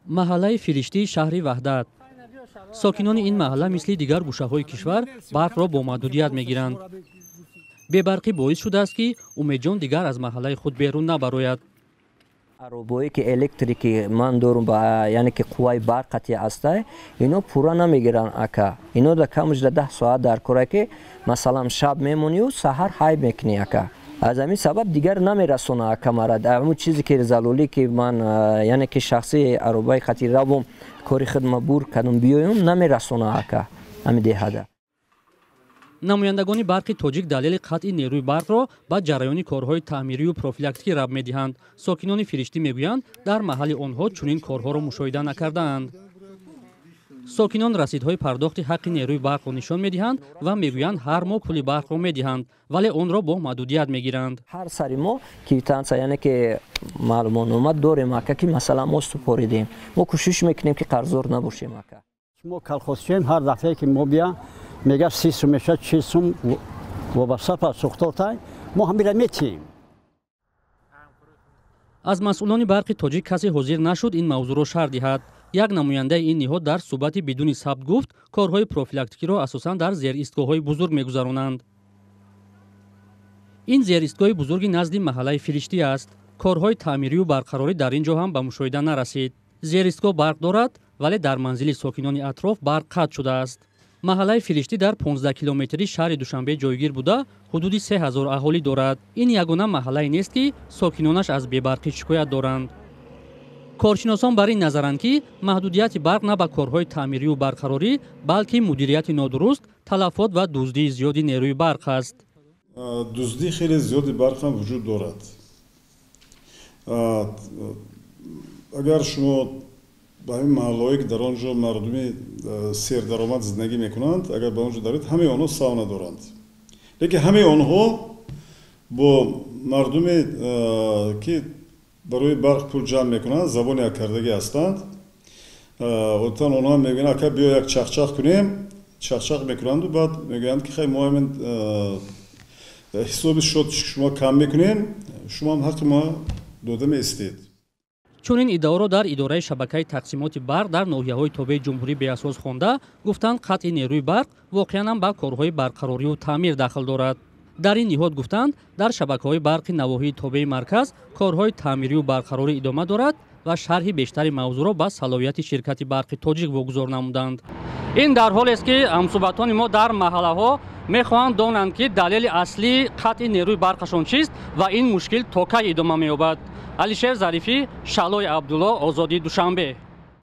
Маҳаллаи Фириштии шаҳри Ваҳдат. Сокинони ин маҳалла мисли дигар гӯшаҳои кишвар барқро бо маҳдудият мегиранд. Бебарқӣ боис шудааст, ки Умедҷон дигар аз маҳаллаи худ берун набарояд. Аробое ки электрики ман дорум, яъне ки қувваи барқ қатъи астай, ино пурра намегиранд, ака. Ино да камаш да 10 соат дар кора, ки масалан шаб мемонию саҳар ҳай мекунӣ, ака. Аз ҳамин сабаб дигар намерасона, ака, мара ҳамун чизе ки залолӣ, ки ман, яъне ки шахси аробаи қатъи равом, кори хидма бур кардум, биёюм, намерасона, ака, ҳамин деҳада. Намояндагони Барқи Тоҷик далели қатъи нерӯи барқро ба ҷараёни корҳои таъмирию профилактикӣ рабт медиҳанд. Сокинони Фириштӣ мегӯянд, дар маҳалли онҳо чунин корҳоро мушоҳида накардаанд. Сокинон расидҳои пардохти ҳаққи нерӯи барқро нишон медиҳанд ва мегӯянд, ҳар моҳ пули барқро медиҳанд, вале онро бо маҳдудият мегиранд. Ҳар сари мо квитансия, яъне ки маълумотнома дорем, ака, ки масалан мо супоридем. Мо кӯшиш мекунем, ки қарздор набошем, ака. Мо колхозчием. Ҳар дафъае ки мо бия, мега 30 сум мешавад, 40 сум, вобаста ба сӯхтортай, мо ҳамира метиҳем. Аз масъулони Барқи Тоҷик касе ҳозир нашуд ин мавзӯъро шарҳ диҳад. Як намояндаи ин ниҳод дар суҳбати бидуни сабт гуфт, корҳои профилактикиро асосан дар зеристгоҳҳои бузург мегузаронанд. Ин зеристгоҳи бузурги назди маҳаллаи Фириштӣ аст. Корҳои таъмирию барқарорӣ дар ин ҷо ҳам ба мушоҳида нарасид. Зеристгоҳ барқ дорад, вале дар манзили сокинони атроф барқ қатъ шудааст. Маҳаллаи Фириштӣ дар 15 километрии шаҳри Душанбе ҷойгир буда, ҳудуди 3000 аҳолӣ дорад. Ин ягона маҳаллае нест, ки сокинонаш аз бебарқӣ шикоят доранд. Коршиносон бар ин назаранд, ки маҳдудияти барқ на ба корҳои таъмирию барқарорӣ, балки мудирияти нодуруст, талафот ва дуздии зиёди нерӯи барқ аст. Дуздӣ хеле зиёди барқ ҳам вуҷуд дорад. Агар шумо ба ҳамин маҳаллаҳое, ки дар он ҷо мардуми сердаромад зиндагӣ мекунанд, агар ба он ҷо даред, ҳамаи онҳо сауна доранд, лекин ҳамаи онҳо бо мардуме, ки барои барқ пул ҷамъ мекунанд, забони яккардагӣ ҳастанд. Одатан онҳо мегӯянд: «Ака, биё, як чахчах кунем». Чахчах мекунанду баъд мегӯянд, ки хай, мо ҳамин ҳисоби счёти шумо кам мекунем, шумо ҳам ҳаққи мо дода меистед. Чунин иддаоро дар идораи шабакаи тақсимоти барқ дар ноҳияҳои тобеи ҷумҳурӣ беасос хонда, гуфтанд, қатъи нерӯи барқ воқеан ҳам ба корҳои барқарорию таъмир дахл дорад. Дар ин ниҳод гуфтанд, дар шабакаҳои барқи навоҳии тобеи марказ корҳои таъмирию барқарорӣ идома дорад ва шарҳи бештари мавзӯъро ба салоҳияти ширкати Барқи Тоҷик вогузор намуданд. Ин дар ҳолест, ки ҳамсӯҳбатони мо дар маҳаллаҳо мехоҳанд донанд, ки далели аслии қатъи нерӯи барқашон чист ва ин мушкил то кай идома меёбад. Алишер Зарифӣ, Шаҳлои Абдулло, Озодӣ, Душанбе.